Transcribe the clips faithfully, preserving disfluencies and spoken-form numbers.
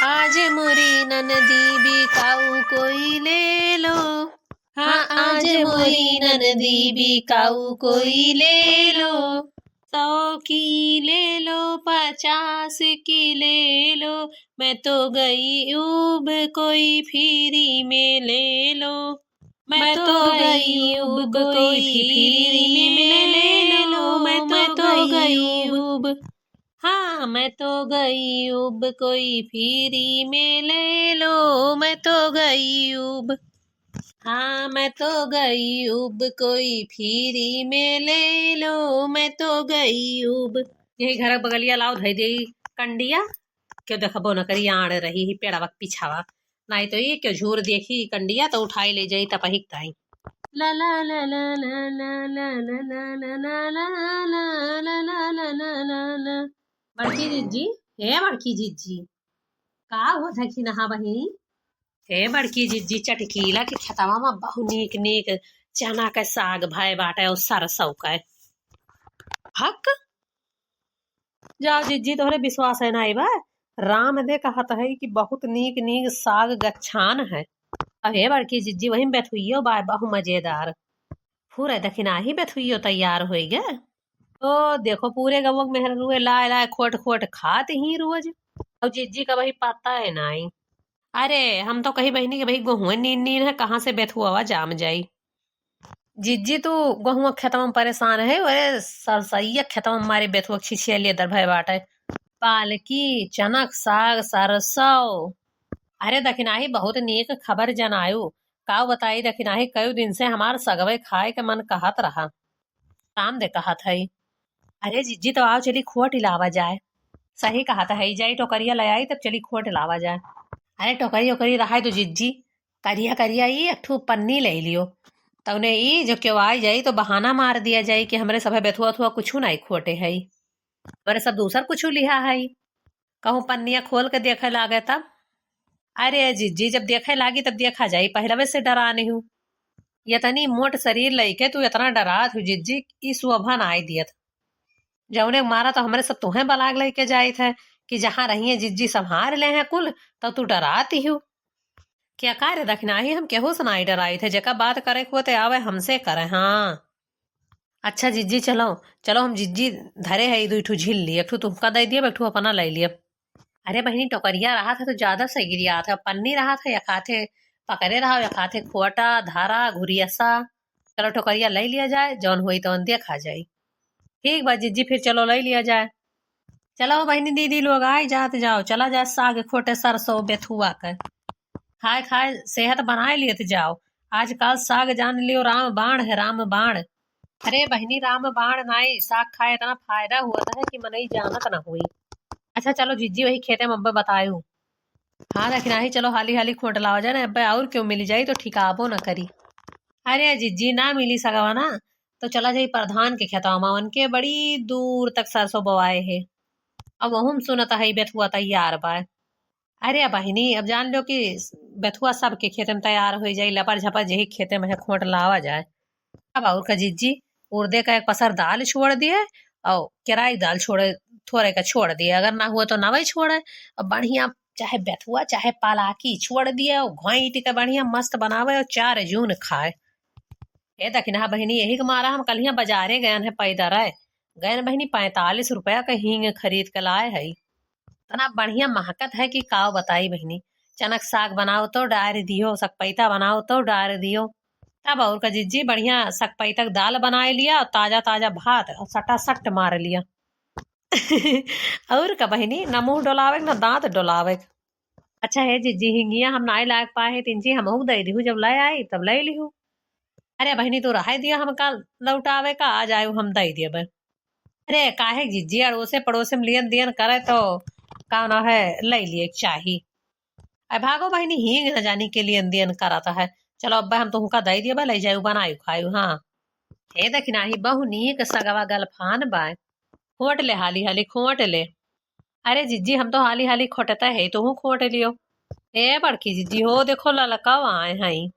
आज मोरी ननदी बिकाऊ कोई ले लो। हाँ, आज मोरी ननदी बिकाऊ कोई ले लो। सौ की ले लो, पचास की ले लो, मैं तो गई ऊब, कोई फ्री में ले लो। मैं तो गई ऊब, कोई फ्री में ले लो। मैं तो गई ऊब। हाँ, मैं तो गई ऊब, कोई फ्री में ले लो। मैं तो गई ऊब। हाँ, मैं तो गई ऊब, कोई फ्री में ले लो। मैं तो गई ऊब। यही घर बगलिया लाओ, धई देई कंडिया, क्यों देखबो न करी, आड़ रही ही पेड़वा के पिछावा। नाई तो ये क्यों झूर देखी कंडिया तो उठाई ले जाई तपहिक ताई। ला ला ला ला। बड़की जिज्जी, हे बड़की जिज्जी, का हुआ था कि नहा बहिनी? हे बड़की जिज्जी, चटकीला के खेतवा में बहु नीक नीक चना के साग भय बाटे और सरसों के। हक, जाओ जिज्जी, तोहरे विश्वास है नाई बा। राम दे कहत है कि बहुत नीक नीक साग गच्छान है। अहे बड़की जिज्जी, वही में बेथुइयो बा, बहु मजेदार। पूरे दखिनाही बेथुइयो तैयार होई गे। ओ देखो, पूरे गवक मेहररुए लाए लाए खोट खोट खात ही रोज। और जिज्जी का वही पता है नाई। अरे, हम तो कही बहिनी के भाई गोहुए नीन नीन है, कहाँ से बेथुआवा जाम जाई। जिज्जी तू गोहुआ खेतवा में परेशान है, अरे सरसैया खेतवा में मारे बेथुआ छिछिया लिए दर भय बाटे। पालकी, चनक साग, सरसों। अरे दखिनाही बहुत नीक खबर जनायु। का बताई दखिनाही, कई दिन से हमार सगवे खाए के मन कहत रहा। राम दे कहत है, अरे जिज्जी तो आओ चली खोट लावा जाए। सही कहत है, जाई टोकरिया ले आई तब चली खोट लावा जाए। अरे टोकरी ओकरी रहाई तो जिज्जी, करिया करिया ई एक ठू पन्नी ले लियो। तौने ई जो केहू आई जाई तो बहाना मार दिया जाई कि हमरे सभे बेथुआ थुआ कुछु नाई खोटे है, हमरे सब दूसर कुछु लिहा है। कहूँ पन्निया खोल के देखे लागे तब। अरे जिज्जी, जब देखे लागी तब देखा जाई, पहलवे से डरानी हूँ। ये तनी मोट शरीर लइके तू इतना डरात हो जिज्जी, ई शोभा नाई दियत। जौने मारा तो हमरे सब तुहें बलाग लइके जाइत है कि जहाँ रहिए जिज्जी संभार ले हैं कुल, तो तू डराती हो। क्या का रे दखिनाही, हम केहू से नाई डराइत है, जेका बात करे को ते आवे हमसे करे। हाँ अच्छा जिज्जी, चलो चलो, हम जिज्जी धरे है ई दुई ठू झिल्ली, एक ठू तुमका दे दियब, एक ठू अपना ले लियब। अरे बहिनी, टोकरिया रहत है तो ज्यादा सही गिरियात है, पन्नी रहत है, एक हाथे पकड़े रहा, एक हाथे खोटा धारा घुरियसा। चलो टोकरिया ले लिया जाए, जौन होई तौन देखा जाई। ठीक बा जिज्जी, फिर चलो ले लिया जाए। चलो बहिनी दीदी लोग, आई जात जाओ, चला जाए साग खोटे सरसों बेथुआ के। खाए खाए सेहत बनाए लियत जाओ। आजकल साग जान लियो राम बाण है, राम बाण। अरे बहिनी, राम बाण नाई, साग खाए इतना फायदा होत है कि मनई जानत ना होई। अच्छा चलो जिज्जी, वही खेते में अब्बे बतायू। हाँ दखिनाही, चलो हाली हाली खोट लावा जाए ना, अब्बे और क्यों मिल जाई तो ठिकाबो ना करी। अरे जिज्जी, ना मिली सगवा ना, तो चला जाई प्रधान के खेतवा में, उनके बड़ी दूर तक सरसों बोआए है। अब वहू में सुनत है बेथुआ तैयार बा। अरे बहिनी, अब जान लो कि बेथुआ सबके खेते में तैयार हो जाई, लपर झपर जेही खेते में है खोट लावा जाए। अब और का जिज्जी, उड़दे का एक पसर दाल छोड़ दिए और केराई दाल छोड़े, थोड़े का छोड़ दिए, अगर ना हुआ तो नवई छोड़े। अब बढ़िया चाहे बेथुआ चाहे पालाकी छोड़ दिए और घोंट के बढ़िया मस्त बनावे और चार जून खाए। ए दखिनहा बहिनी, यही के मारा हम कलिया बाजारे गयन है पैदर है। गयन बहिनी, पैंतालीस रुपया का हींग खरीद के लाए है। इतना बढ़िया महकत है कि काव बताई बहिनी। चनक साग बनाओ तो डार दियो, सकपैता बनाओ तो डार दियो। तब और का जिज्जी, बढ़िया सकपैता के दाल बनाए लिया और ताजा ताजा भात और सटासट मार लिया। और का बहिनी, ना मुंह डोलावे के, ना दांत डोलावे के। अच्छा हे जिज्जी, हिंगिया हम नाई लाग पाए है, तिनची हमहू दे दिहू, जब ले आई तब ले लिहू। अरे बहिनी, तू रहे दिया, हमका लौटावे का, आ जाए हम दे दिए। अरे काहे जिज्जी, अड़ोसे पड़ोसे में लियन दियन करे तो का ना है, ले लिए चाही। अरे भागो बहिनी, हींग न जानी के लियन दियन करत है। चलो अब्बे हम तुहका दे दिए, ले जायू बनायू खायू। हाँ हे दखिनहा, बहु नीक सगवा गलफान बा, खोट ले हाली हाली खोट ले। अरे जिज्जी, हम तो हाली हाली खोटता है, तुहू खोट लियो। ए बड़की जिज्जी हो, देखो ललका आए हैं।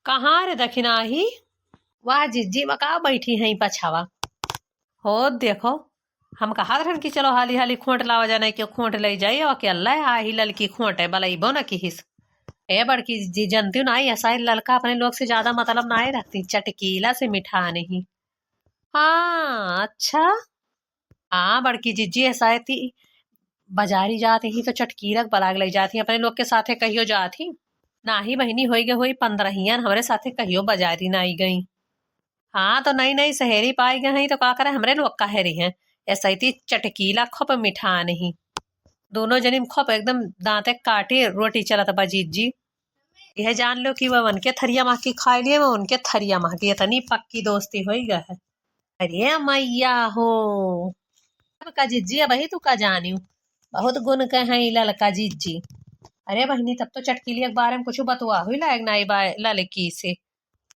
कहाँ रे दखिनहा? वाह जिज्जी, वका बैठी हैं पछावा। हो देखो, हम कहत रहन कि चलो हाली हाली खोंट लावा जाए, नाहीं केउ खोंट लइ जाई, अउ अकेल्ला आही ललकी खोंट है, बलइबो न किहिस। ए बड़की जिज्जी, जनतिउ नाहीं, असाई ललका अपने लोग से ज्यादा मतलब नाहीं रखती, चटकीला से मिठान ही। हाँ, अच्छा। हाँ, बड़की जिज्जी, असाई ती बजारी जात ही तो चटकीला क बलाग लइ जात ही, अपने लोग के साथे कहियो जात ही। नाहीं बहिनी, होइ गए होई पंद्रहियन, हमरे साथे कहियो बजारी नाहीं गई। हाँ, तो नई नई सहेली पाई गए हैं, तो का करे, हमरे लोग का हेरी हैं। असाई ती चटकीला खूब मिठान ही। दोनों जनी में खूब एकदम दांते काटी रोटी चलत बा जिज्जी। यह जान लो कि वह उनके थरिया मा की खाई लिए, वह उनके थरिया मा की, इतनी पक्की दोस्ती होइ गए है। अरे मैया हो, अब का जिज्जी, अबही तू का जानियो, बहुत गुन के हैं ई ललका जिज्जी। अरे बहिनी, तब तो चटकीलिया के बारे में कुछ बतुआ हुई लायक नाहीं बा ललकी से।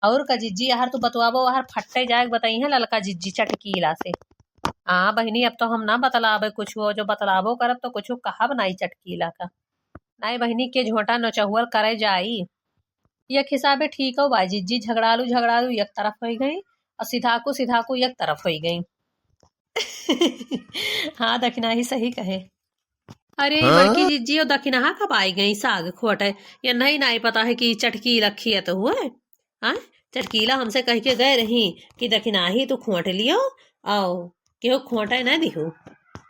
और का जिज्जी, अहर तू बतुआबो, अहर फट्टे जाए के बतइहैं ललका जिज्जी चटकीला से। हाँ बहिनी, अब तो हम ना बतलाबे कुछ, वो जो बतलाबो करब तो कुछ कहब नाहीं चटकीला का। नाहीं बहिनी, के झोंटा नचहुअल करे जाई। एक हिसाबे ठीक हो बा जिज्जी, झगड़ालू झगड़ालू एक तरफ होइ गई अउ सिधाकू सिधाकू एक तरफ होइ गई। हाँ, दखिनाही सही कहे। अरे, हाँ? बड़की जिज्जी, अउ दखिनहा कब आई गई साग खोटे? ये नहीं, नाहीं पता है कि चटकीला खियत हुए। हाँ, चटकीला हमसे कह के गए रही कि दखिनाही तू खोट लियो, अउ केहू खोटे न दिहू।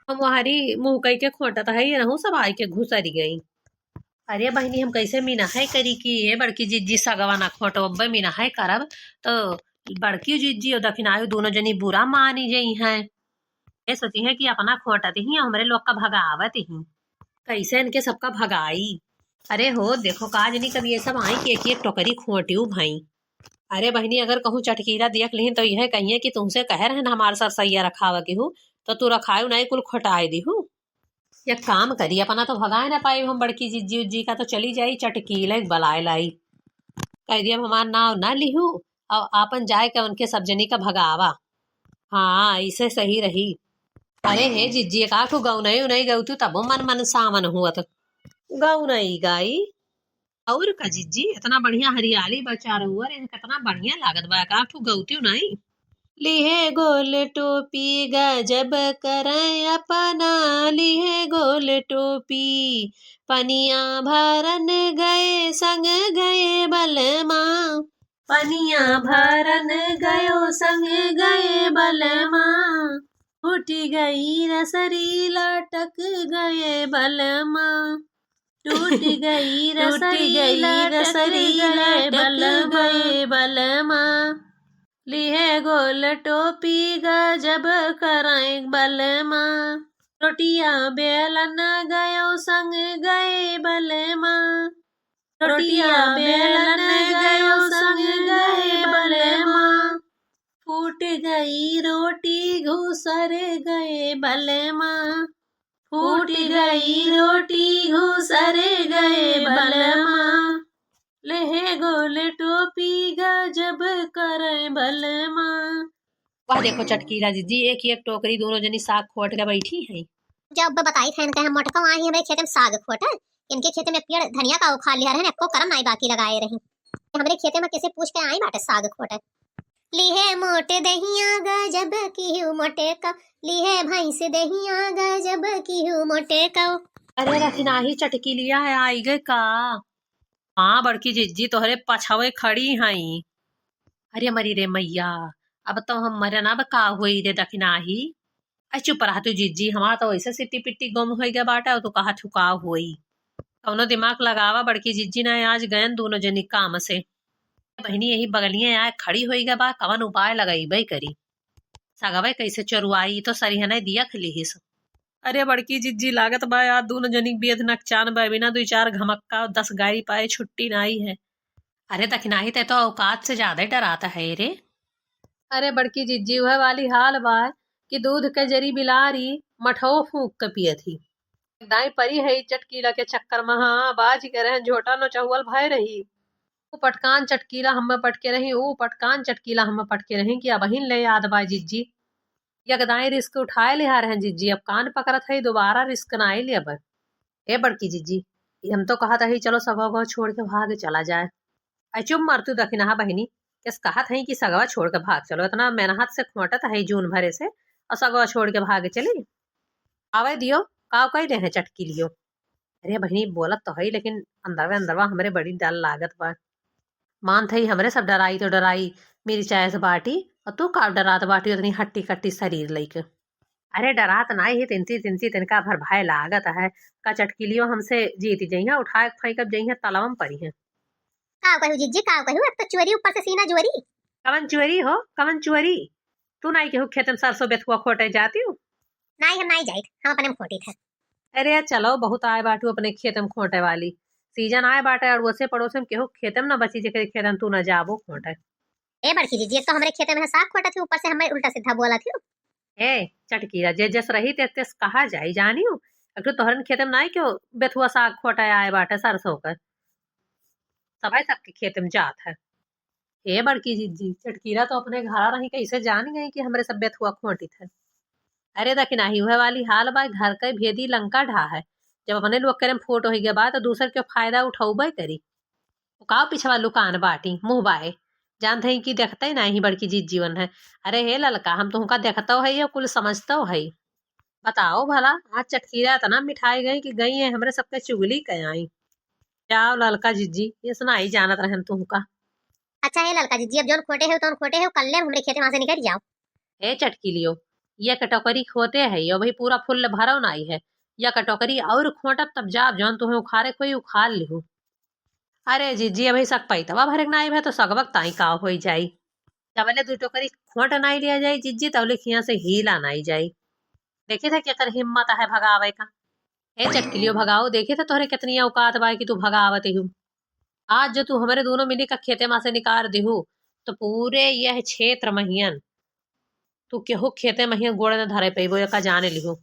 हम वहारी मुँह कह के खोटत है, ये रहू सब आई के घुसरी गई। अरे बहिनी, हम कैसे मिनहै करी कि ए बड़की जिज्जी सगवा ना खोटो, अब्बे मिनहै करब तो बड़की जिज्जी अउ दखिनाही दोनों जनी बुरा मानी जइहैं। ये सोचिहैं कि अपना खोटत ही, हमरे लोग का भगावत ही। कैसे इनके सबका भगाई। अरे हो, देखो का जनी कब ये सब आई कि एक एक टोकरी खोटियो भाई। अरे बहिनी, अगर कहूँ चटकीला देख लिहिन तो यह कहिए कि तुमसे कहे रहन हमार सरसैया रखावा केहू, तो तू रखायु नाहीं, कुल खोटाए दिहू। एक काम करी, अपना तो भगाए ना पाई हम बड़की जिज्जी उज्जी का, तो चली जाई चटकीला के बलाए लाई। कह दिया, "अब हमार नाव ना लिहू, अउ आपन जाए के उनके सब जनी का भगावा।" हाँ, इसे सही रही। अरे हे जिज्जी, का ठू गौनई उनई गौतू तबो मन मन सावन हुअत। गौनई गाई। और का जिज्जी, इतना बढ़िया हरियाली बा चारों ओर, एह कितना बढ़िया लागत बा, का ठू गौतियो नाई? लिहे गोल टोपी गजब करै अपना, लिहे गोल टोपी। पनिया भरन गए संग गए बलमा, पनिया भरन गयो संग गए बलमा। फूटी गई रसरी लटक गए बलमा, टूट गई टूट रसरी गई लटक रसरी गए लटक बलमा। गए बलमा। लिहे गोल टोपी गजब करै बलमा। रोटिया बेलन गयो संग गए बलमा। रोटिया बेलन गयो संग गए बलमा। फूट गई रोटी घुसर गए बलमा। फूट गई रोटी घुसर गए बलमा। लेहे गोल टोपी गजब करै बलमा। वाह, देखो चटकीला जिज्जी, एक ही एक टोकरी दोनों जनी साग खोट के बैठी हैं। जब बताई थे इनके हम मोटका आई हमरे खेते में साग खोटे, इनके खेते में पेड़ धनिया का उखाड़ लिया रहे, एको करम नाई बाकी लगाए रही। हमरे खेते में किसे पूछ के आई बाटे साग खोटे। लिहे मोटे दहिया गजब किहू मोटे का, लिहे भैंस दहिया गजब किहू मोटे का। अरे रखनाही चटकीलिया है, आई गए का? हाँ बड़की जिज्जी, तोहरे पछवे खड़ी हई। अरे मरी रे मैया, अब तो हम मरन, अब का होई रे दखिनाही। अरे चुप रह तू जिज्जी, हमार तो वैसे सिट्टी पिट्टी गुम होई गए बाटे, अउ तू कहा थुका होई। कौनो दिमाग लगावा बड़की जिज्जी, ना आज गयन दोनों जनी काम से। बहिनी यही बगलिया आए खड़ी होई गए बा, कवन उपाय लगइबे करी। सगवे कैसे चोरुआई, ई तो सरिहने दिया खिलिहिस। अरे बड़की जिज्जी, लागत बा यार दोनों जनी के बेध नकचान बा, बिना दुई चार घमक्का दस गारी पाए छुट्टी नाई है। अरे दखिनाही, ते तो औकात से ज्यादा ही डराता है रे। अरे बड़की जिज्जी, वह वाली हाल बा कि दूध के जरी बिलारी मठो फूंक के पियत ही। दाई परी है चटकीला के चक्कर में, हाँ, बाज के रहन झोटा नचहुअल भय रही। ऊ पटकान चटकीला हमें पटके रही, ऊ पटकान चटकीला हमें पटके रही कि अबहिन ले याद बा जिज्जी। यकदाई रिस्क उठाए लिहा रहन जिज्जी, अब कान पकड़त है, दोबारा रिस्क ना लेब। ए बड़की जिज्जी, हम तो कहत हई चलो सगवा गवा छोड़ के भाग चला जाए। ऐ चुप मर तू दखिनहा बहिनी, केस कहत हई कि सगवा छोड़ के भाग चलो, इतना मेहनत से खोटत हई जून भरे से, और सगवा छोड़ के भाग चली। आवे दियो, काव कई दे हैं चटकी लियो। अरे बहिनी, बोलत तो हई, लेकिन अंदरवा अंदरवा हमरे बड़ी डर लागत बा। मानत हई हमरे सब डराई तो डराई, मिर्चाय से बाटी, और तू का डरात बाटी उतनी हट्टी कट्टी शरीर लइके। अरे डरात नाई ही, तिनती तिनती तिनका भर भय लागत है, का चटकिलियो हमसे जीत जइहें, उठाए फेंकब जइहें, तलवा में परी हैं। का कहू जिज्जी, का कहू, अब तो चोरी ऊपर से सीना जोरी। कवन चोरी हो, कवन चोरी? तू नाई केहू खेते में सरसों बेथुआ खोटे जाती हूँ? नाई, हम नाई जाइत, हम अपने में खोटी थे। अरे चलो, बहुत आए बाटू अपने खेते में खोटे वाली। सीजन आए बाटे, अड़ोसे पड़ोसे में केहू खेते में ना बची, जेकरे खेते में तू ना जाबो खोटे। ए बड़की जिज्जी, एक तो हमरे खेते में है साग खोटा थी, ऊपर से हमें उल्टा सीधा बोला थी। ए चटकीरा, जे जस रही ते तेस कहा जाई, जानियो। एक तो तोहरन खेते में नाई केहू बेथुआ साग खोटे आए बाटे सरसों कर, सबाई सबके खेते में जात है। ए बड़की जिज्जी, चटकीरा तो अपने घरा रही, कैसे जान गई कि हमरे सब बेथुआ खोटित है? अरे दखिनाही, उहे वाली हाल बा, घर के भेदी लंका ढा है। जब अपने लोग करे में फूट होई गए बा, तो दूसर के फायदा उठौबे करी। तो का पिछवा लुकान बाटी, मुँह बाए, जानत हई कि देखते नाहीं बड़की जिज्जी वन है। अरे हे ललका, हम तुहका देखतो है, ये कुल समझतो है। बताओ भला, आज चटकीरा इतना मिठाई गई कि गई है हमरे सबके चुगली कयाई। जाओ ललका जिज्जी, ये सुनाई जानत रहन तुहका। अच्छा हे ललका जिज्जी, अब जौन खोटे हो तौन खोटे हो, कल्ले हमरे खेते में से निकल जाओ। ए चटकीलियो, ये कटोकरी खोटे है, यो भाई पूरा फुल भरो नाई है। या कटोकरी और खोटब तब जाब, जौन तुहें उखारे कोई उखाड़ लिहू। अरे जिज्जी, अभी सक पैतवा भरे के नाई भे तो सगवक ताई का होई जाई। जबले दू टोकरी खोट नाई लिया जाई जिज्जी, तबले खिया से हीला नाई जाई। देखे थे केकर हिम्मत है भगावे का। ए चटकिलियो भगाओ, देखे थे तोहरे कितनी औकात बा कि तू भगावत हू। आज जो तू हमरे दोनों मिली का खेते में से निकाल दिहू, तो पूरे यह क्षेत्र महियन तू केहू खेते महियन गोड़ न धरे पैबो, एका जाने लिहू।